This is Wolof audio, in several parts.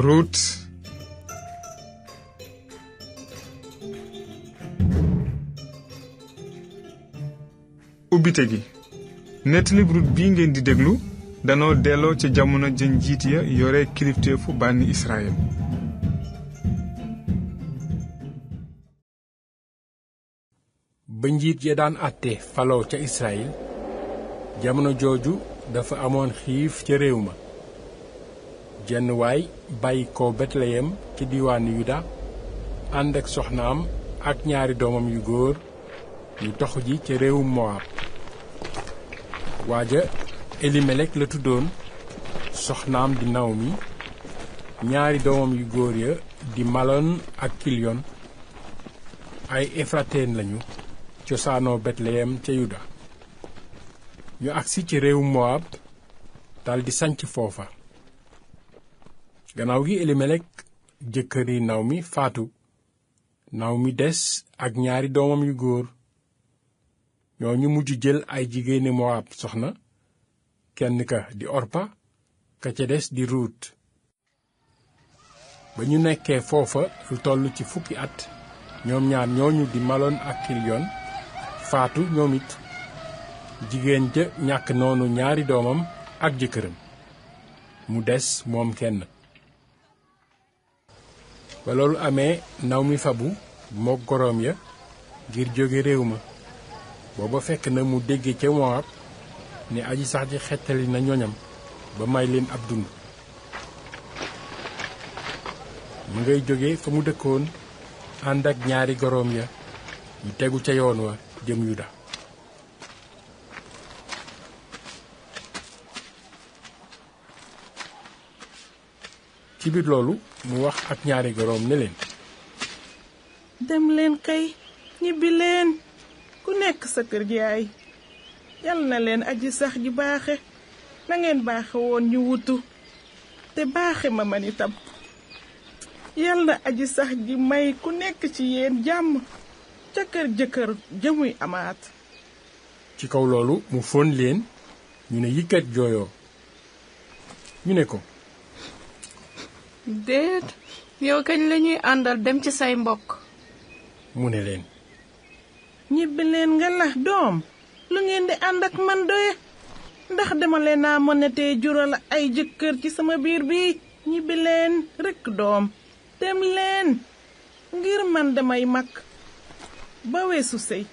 Ruut ubbite gi nettalib Ruut bii ngeen di déglu danoo delloo ca jamono ja njiit ya yore kilifteefu bànni Israël. ba njiit ya daan àtte faloo ca Israël jamono jooju dafa amoon xiif ca réew ma. jenn waay bàyyi ko Betleyem ci diiwaanu Yuda ànd ak soxnaam ak ñaari doomam yu góor ñu toxu ji ca réewum Moab. waaja Elimelek la tuddoon, soxnaam di Naomi, ñaari doomam yu góor ya di Malon ak Kilion ay Efrateen lañu cosaanoo Betleyem ca Yuda. ñu agsi ci réewum Moab daldi sanc foofa. gannaaw gi Elimelek jëkkëri Naomi faatu. Naomi des ak ñaari doomam yu góor. ñooñu mujj jël ay jigéeni Moab soxna, kenn ka di Orpa, ka ca des di Ruut. ba ñu nekkee foofa lu toll ci fukki at, ñoom ñaar ñooñu di Malon ak Kilion faatu ñoom it. jigéen ja ñàkk noonu ñaari doomam ak jëkkëram, mu des moom kenn. ba loolu amee Naomi fabu mook goroom ya ngir jóge réew ma. booba fekk na mu dégge ca Moab ne aji sax ji xettali na ñoñam ba may leen ab dund. mu ngay jóge fa mu dëkkoon ànd ak ñaari goroom ya ñu tegu ca yoon wa jëm Yuda. ci biir loolu mu wax ak ñaari goroom ne leen, dem leen kay ñibbi leen ku nekk sa kër yaay. yal na leen aji sax ji baaxe na ngeen baaxe woon ñu wutu te baaxe ma man itam. yal na aji sax ji may ku nekk ci yéen jàmm ca kër jëkkër jëmuy amaat. ci kaw loolu mu fóon leen, ñu ne yikkat jooyoo. ñu ne ko, déet, yow kañ lañuy àndal dem ci say mbokk. mu ne leen, ñibbi leen nga la doom, lu ngeen di ànd ak man doye, ndax dama leen a mënatee jural ay jëkkër ci sama biir bi. ñibbi leen rekk doom, dem leen, ngir man damay mag ba weesu sëy.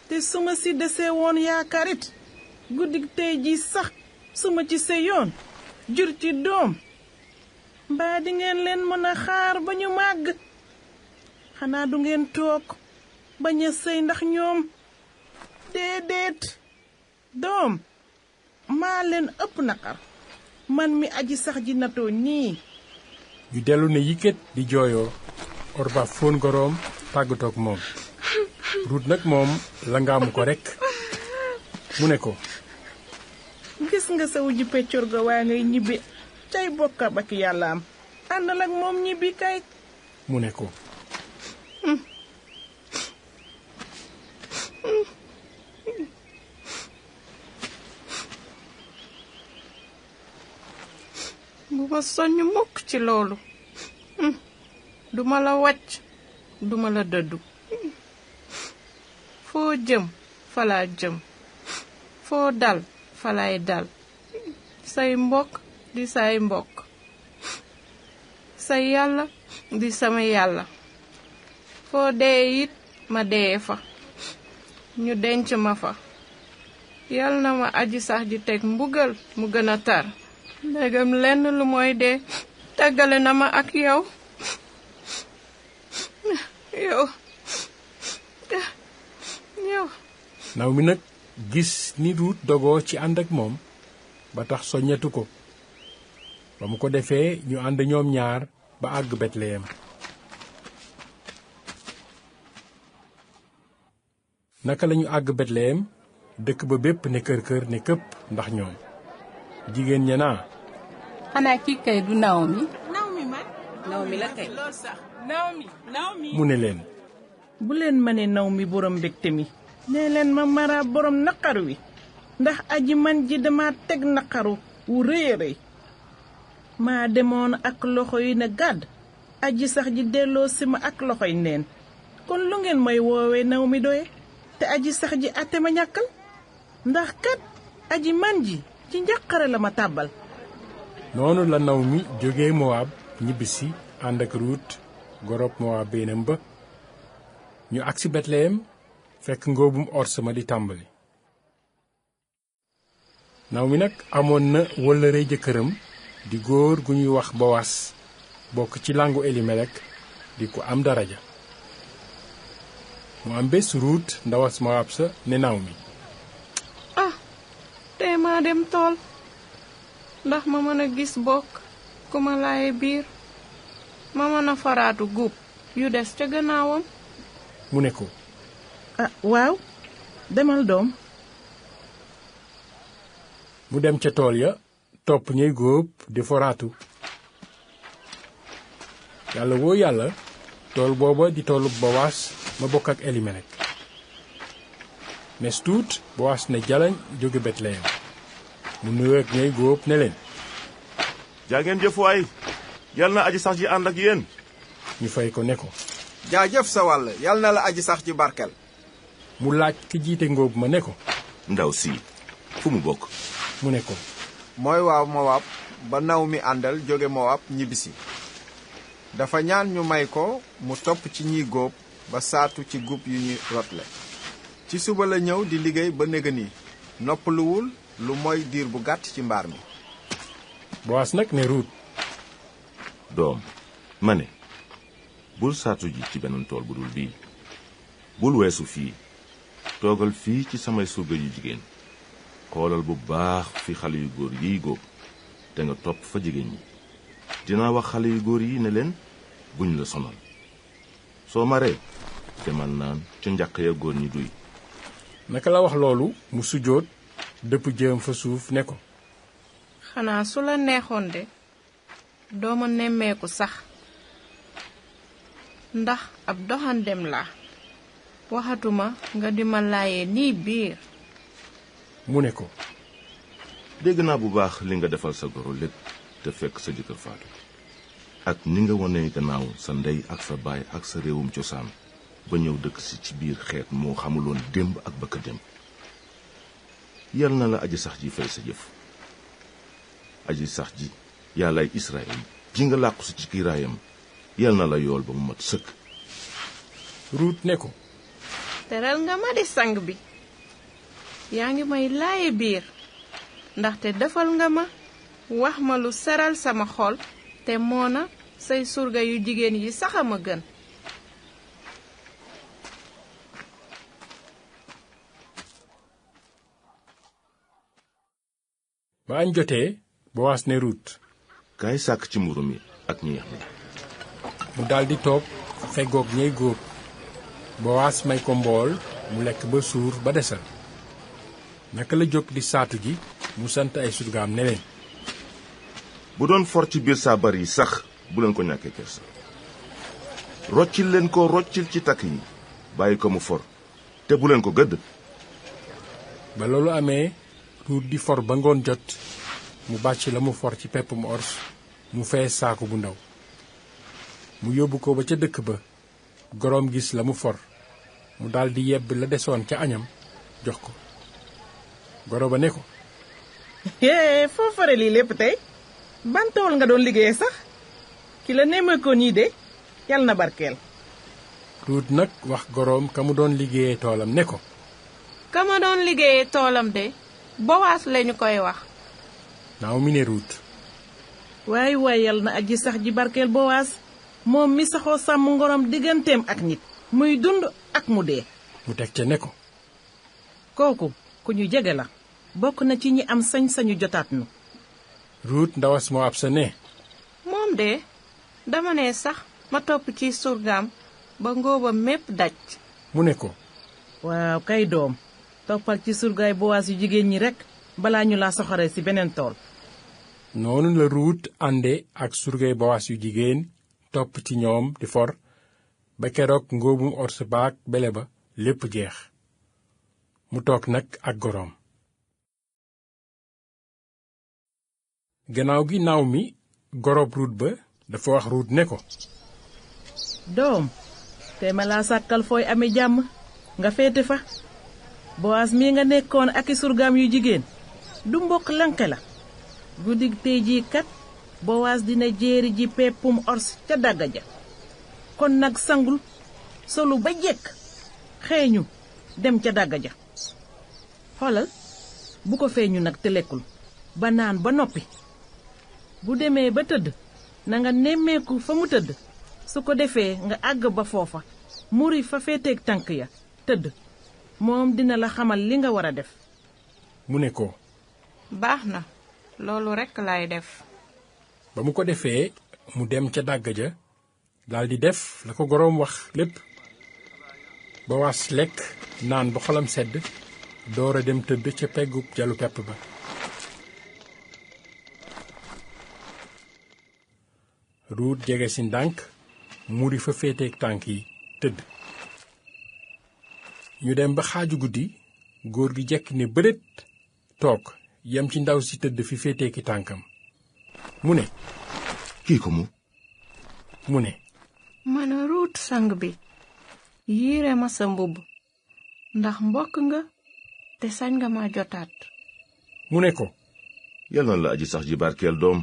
te suma si desee woon yaakaarit guddig tey ji sax suma ci sëyoon jur ci doom, mbaa di ngeen leen mën a xaar ba ñu màgg. xanaa du ngeen toog bañ a sëy ndax ñoom. déedéet doom, maa leen ëpp naqar man mi aji sax ji natoo nii. ñu dellu ne yikkat di jooyoo. Orpa fóon goroom tàggatoog moom. Ruut nag moom la ngaamu ko rekk. mu ne ko, gis nga sa wujju peccor ga waa ngay ñibbi cay bokkam ak yàllaam. àndal ak moom ñibbi kay. mu ne ko, bu ma soññ mukk ci loolu. duma la wàcc, duma la dëddu. foo jëm falaa jëm, foo dal falaay dal. say mbokk di say mbokk, say yàlla di sama yàlla. foo dee it ma dee fa, ñu denc ma fa. yal na ma aji sax ji teg mbugal mu gën a tar, ndegam lenn lu mooy dee tàggale na ma ak yow. yow. Naomi nag gis ni Ruut dogoo ci ànd ak moom, ba tax soññatu ko. ba mu ko defee ñu ànd ñoom ñaar ba àgg Betleyem. naka lañu àgg Betleyem, dëkk ba bépp ne kër kër ne këpp ndax ñoom. jigéen ña naa, xanaa kii kay du Naomi. Naomi la kay. Naomi. mu ne leen, bu leen ma ne Naomi borom mbégte mi, nee leen ma Mara borom naqar wi, ndax aji man ji dama teg naqaru wu rëy a rëy. maa demoon ak loxo yi ne gàdd aji sax ji delloo si ma ak loxoy neen kon lu ngeen may woowee Naomi doye te aji sax ji àtte ma ñàkkal ndax kat aji man ji ci njàqare la ma tàbbal. noonu la Naomi jóge Moab ñibbisi ànd ak Ruut gorob Moab beenam ba ñu agsi Betleyem fekk ngóobum ors ma di tàmbali. Naomi nag amoon na wëllëre jëkkëram di góor gu ñuy wax Bowas bokk ci làngu Elimelek di ko am daraja. mu am bés Ruut ndawas Moab sa ne Naomi, tey maa dem tool ndax ma mën a gis bokk ku ma laaye biir ma mën a faraatu guub yu des ca gannaawam. mu ne ko, waaw demal doom. mu dem ca tool ya topp ñuy góob di foraatu. yàlla woo yàlla tool booba di toolub Bowaas ma bokk ak Elimelek. nes tuut Bowaas ne jalañ jóge Betleyem mu nuyoo ak ñay góob ne leen, jaa ngeen jëf waay, yal na aji sax ji ànd ak yéen. ñu fay ko ne ko, jaajëf sa wàll, yal na la aji sax ji barkel. mu laaj ki jiite ngóob ma ne ko, ndaw si fu mu bokk? mu ne ko, mooy waa Moab ba Naomi àndal jóge Moab ñibbisi. dafa ñaan ñu may ko mu topp ci ñiy góob ba saatu ci gub yu ñu rotle. ci suba la ñëw di liggéey ba néga nii noppaluwul lu mooy diir bu gàtt ci mbaar mi. Bowaas nag ne Ruut, doom ma ne bul saatu ji ci beneen tool bu dul bii, bul weesu fii, toogal fii ci samay surga yu jigéen, xoolal bu baax fi xale yu góor yiy góob te nga topp fa jigéen ñi. dinaa wax xale yu góor yi ne leen buñ la sonal, soo maree demal naan ca njaq ya góor ñi duy. naka la wax loolu mu sujjóot dëpp jëm fa suuf ne ko, xanaa su la neexoon de dooma nemmeeku sax ndax ab doxandem la waxatuma nga di ma laayee nii biir. mu ne ko, dégg naa bu baax li nga defal sa goro lépp te fekk sa jëkkër faatu, ak ni nga wone gannaaw sa ndey ak sa baay ak sa réewum cosaan ba ñëw dëkk si ci biir xeet moo xamuloon démb ak bëkk démb. yal na la aji sax ji fay sa jëf. aji sax ji yàllaay Israël ji nga làqu si ci kiiraayam yal na la yool ba mu mat sëkk. Ruut ne ko, teral nga ma di sang bi, yaa ngi may laaye biir ndaxte defal nga ma wax ma lu seral sama xol te moona say surga yu jigéen yi sax a ma gën. ba añ jotee Bowaas ne Ruut, kaay sàkk ci mburu mi ak ñeex mi. mu daldi toog feggoog ñay góob. Bowaas may ko mbool mu lekk ba suur ba desal. naka la jóg di saatu ji mu sant ay surgaam ne leen, bu doon for ci biir saabar yi sax bu leen ko ñàkkee kersa. roccil leen ko roccil ci takk yi bàyyi ko mu for te bu leen ko gëdd. ba loolu amee Ruut di for ba ngoon jot mu bàcc la mu for ci peppum ors mu fees saaku bu ndaw. mu yóbbu ko ba ca dëkk ba goroom gis la mu for mu daldi yebb la desoon ca añam jox ko. goro ba ne ko, foo fare lii lépp tey ban tool nga doon liggéeye sax ki la nemmeekoo nii de yal na barkeel. Ruut nag wax goroom ka mu doon liggéeyee toolam ne ko, ka ma doon liggéeyee toolam de Bowaas lañu koy wax. Naomi ne Ruut, waay waay yal na aji sax ji barkeel Bowaas moom mi saxoo sàmm ngorom digganteem ak nit muy dund ak mu dee. mu teg ca ne ko, kooku ku ñu jege la bokk na ci ñi am sañ-sañu jotaat nu. Ruut ndawas Moab sa ne, moom de dama ne sax ma topp ci surgaam ba ngóoba mépp daj. mu ne ko, waaw kay doom toppal ci surgaay Bowaas yu jigéen ñi rekk balaa ñu laa soxoree ci beneen tool. noonu la Ruut ànde ak surgay Bowaas yu jigéen topp ci ñoom di for ba keroog ngóobum ors baak bele ba lépp jeex. mu toog nag ak goroom. gannaaw gi Naomi gorob Ruut ba dafa wax Ruut ne ko, doom te ma laa sàkkal fooy amee jàmm nga féete fa. Bowaas mii nga nekkoon ak i surgaam yu jigéen du mbokk lanke la. guddig tey jii kat Bowaas dina jéeri ji peppum ors ca dàgga ja. kon nag sangul solu ba jekk xeeñu dem ca dàgga ja. xoolal bu ko feeñu nag te lekkul ba naan ba noppi. bu demee ba tëdd na nga nemmeeku fa mu tëdd, su ko defee nga àgg ba foofa muri fa féeteeg tànk ya tëdd. moom dina la xamal li nga war a def. mu ne ko, baax na, loolu rekk laay def. ba mu ko defee mu dem ca dàgg ja daldi def la ko goroom wax lépp. Bowaas lekk naan ba xolam sedd door a dem tëdd ca peggu jalu pepp ba. Ruut jege si ndànk muri fa féeteeg tànk yi tëdd. ñu dem ba xaaju guddi góor gi jekk ne bërét toog yem ci ndaw si tëdd fi féeteeki tànkam. mu ne, kii ko mu ne, man a Ruut sang bi, yiire ma sa mbubb ndax mbokk nga te sañ nga ma jotaat. mu ne ko, yal na la aji sax ji barkeel doom.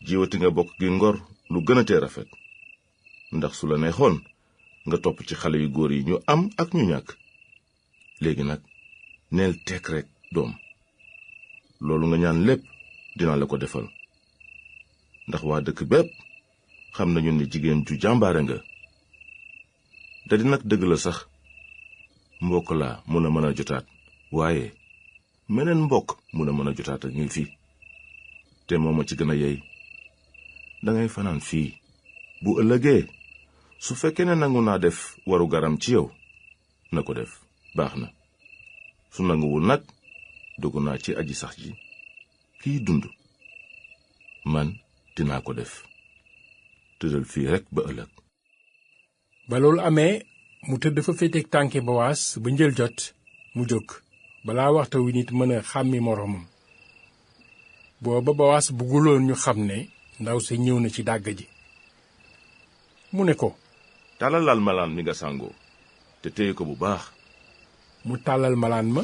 jiwati nga bokk gi ngor lu gën a tee rafet. ndax su la neexoon nga topp ci xale yu góor yi ñu am ak ñu ñàkk. léegi nag neel tekk rek doom. loolu nga ñaan lépp dinaa la ko defal. ndax waa dëkk bépp xam nañu ne jigéen ju jàmbaare nga. da di nag dëgg la sax mbokk laa mun a mën a jotaat, waaye meneen mbokk mun a mën a jotaat ak ngi fi. te mooma ci gën a yey. dangay fanaan fii bu ëllëgee su fekkee ne nangu naa def waru garam ci yow na ko def, baax na. su nanguwul nag dogu naa ci aji sax ji kiy dund, man dinaa ko def. tëddal fii rekk ba ëllëg. ba loolu amee mu tëdd fa féeteeg tànki Bowaas ba njël jot mu jóg balaa waxtu wi nit mën a xàmmi moroomam. booba Bowaas bugguloon ñu xam ne ndaw sa ñëw na ci dàgg ji. mu ne ko, tàllalal malaan mi nga sàngoo te téye ko bu baax. mu tàllal malaan ma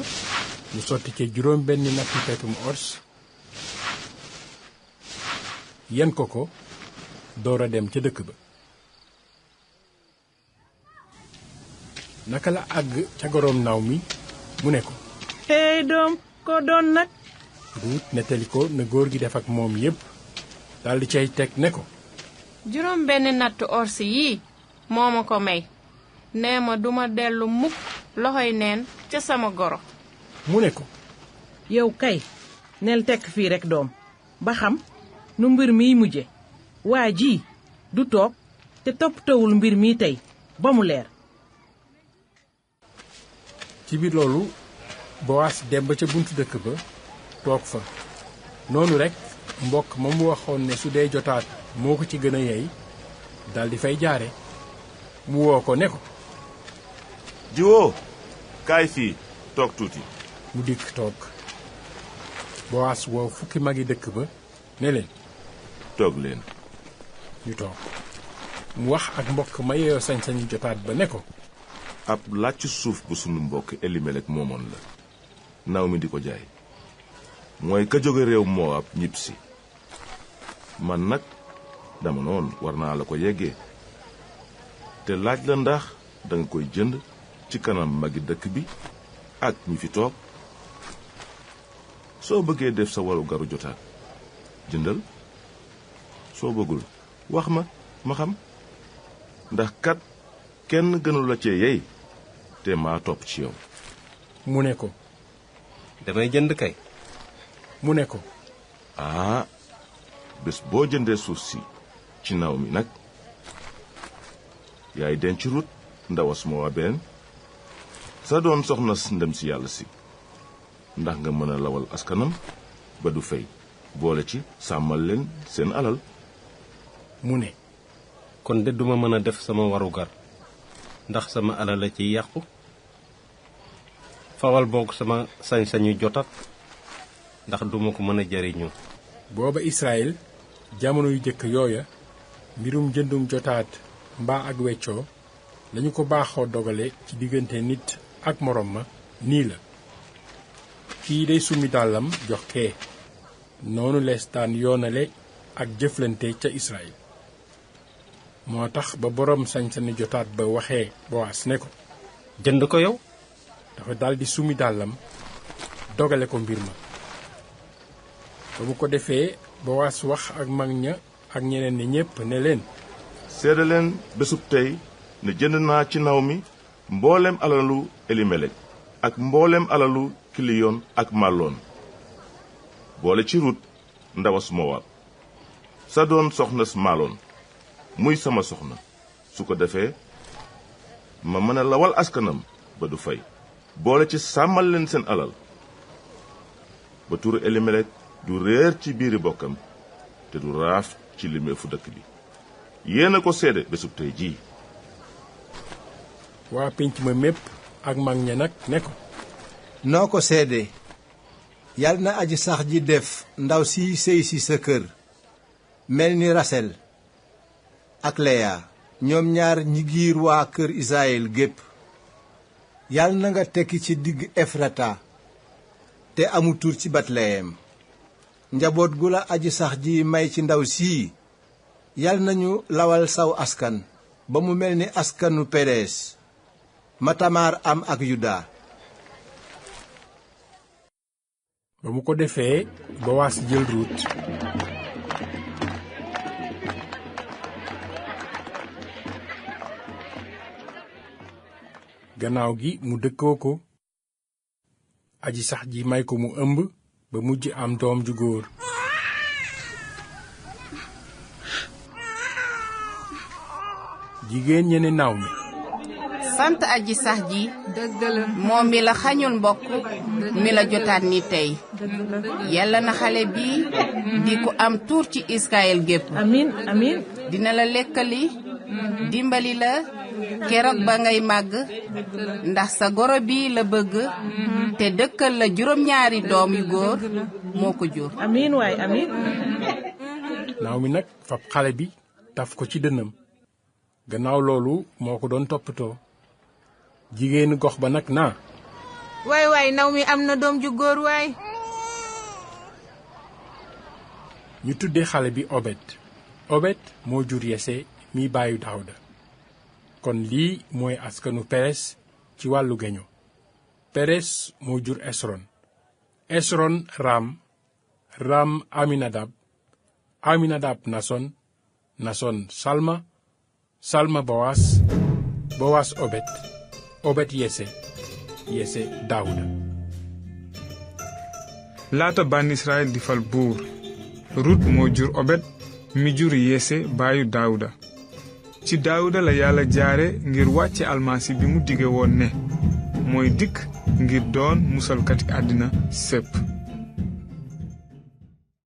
mu sotti ca juróom benni natti peppum ors yen ko door a dem ca dëkk ba. naka la àgg ca goroom naaw mi mu ne ko, hey doom ko doon nag. Ruut nettali ko na góor gi def ak moom yépp daldi cay teg ne ko, juróom benn natt ors yii moo ma ko may. nee ma duma dellu mukk loxoy neen ca sama goro. mu ne ko, yow kay neel tekk fii rekk doom ba xam nu mbir miy mujje. waa ji du toog te toppatawul mbir mi tey ba mu leer. ci biir loolu Bowaas dem ba ca buntu dëkk ba toog fa. noonu rekk mbokk ma mu waxoon ne su dee jotaat moo ko ci gën a yey daldi fay jaare. mu woo ko ne ko, jiwoo kaay fii toog tuuti. mu dikk toog. Bowaas woo fukki magi dëkk ba ne leen, toog leen. ñu toog. mu wax ak mbokk ma yeyoo sañ-sañu jotaat ba ne ko, ab làcc suuf bu sunu mbokk Elimelek moomoon la. naw mi di ko jaay. mooy ka jóge réew Moab ñibbisi. man nag dama noon war naa la ko yeggee. te laaj la ndax danga koy jënd ci kanam magi dëkk bi ak ñi fi toog. soo bëggee def sa waru garu jotaat jëndal. soo bëggul wax ma xam. ndax kat kenn gënul la cee yey te maa topp ci yow. mu ne ko, damay jënd kay. mu ne ko, bés boo jëndee suuf si ci naw mi nag yaay denc Ruut ndawas Mowaben sa doon soxna ndem si yàlla si. ndax nga mën a lawal askanam ba du fey boole ci sàmmal leen seen alal. mu ne, kon de duma mën a def sama warugar ndax sama alal la ciy yàqu. fawal boog sama sañ-sañu jotat ndax duma ko mën a jariñu. booba Israël jamono yu jëkk yooya mbirum jëndum jotaat mbaa ak weccoo lañu ko baaxoo dogale ci diggante nit ak morom ma nii la kii day summi dàllam jox kee noonu lees daan yoonale ak jëflante ca Israël moo tax ba boroom sañ-sañu jotaat ba waxee Bowaas ne ko jënd ko yow dafa daldi summi dàllam dogale ko mbir ma ba mu ko defee Bowaas wax ak mag ña ak ñeneen ñi ñépp ne leen seede leen bésub tey ne jënd naa ci Naomi mboolem alalu Elimelek ak mboolem alalu Kiliyon ak Màlloon boole ci Rut ndawas Mowaab sa doon soxnas Màlloon muy sama soxna su ko defee ma mën a lawal askanam ba du fay boole ci sàmmal leen seen alal ba turu Elimelek du réer ci biiri bokkam te du raaf ci limeefu dëkk bi yéen a ko seede bésub tey jii waa pénc ma mépp ak mag ña nag ne ko noo ko seede yal na aji sax ji def ndaw si sëy si sa kër mel ni Rasel ak Leya ñoom ñaar ñi giir waa kër Israyil gépp yal na nga tekki ci digg Efrata te amu tur ci Betleyem njaboot gu la aji sax ji may ci ndaw sii yal nañu lawal saw askan ba mu mel ni askanu Peres ma Tamar am ak Yuda ba mu ko defee Bowaas jël Rut gannaaw gi mu dëkkoo ko aji sax ji may ko mu ëmb ba mujj am doom ju góor jigéen ñe ne Naomi sant aji sax ji dëgg la moom mi la xañul mbokk mi la jotaat ni tey yàlla na xale bi di ku am tuur ci Israël gépp amiin amiin dina la lekkali dimbali la keroog ba ngay màgg ndax sa goro bi la bëgg te dëkkal la juróom-ñaari doom yu góor moo ko jur amiin waay amiin Naomi nag fab xale bi taf ko ci dënnam gannaaw loolu moo ko doon toppatoo jigéenu gox ba nag naa waay Naomi am na doom ju góor waay ñu tuddee xale bi Obed moo jur Yese mi baayu Daawuda kon lii mooy askanu Peres ci wàllu geño Peres moo jur Esron Ram Aminadab Nason Salma Bowaas Obed Yese Daawuda laata bànn Israël di fal buur Rut moo jur Obed mi jur Yese baayu Daawuda ci Daawuda la Yàlla jaare ngir wàcce almasi bi mu dige woon ne mooy dikk ngir doon musalkati àddina sépp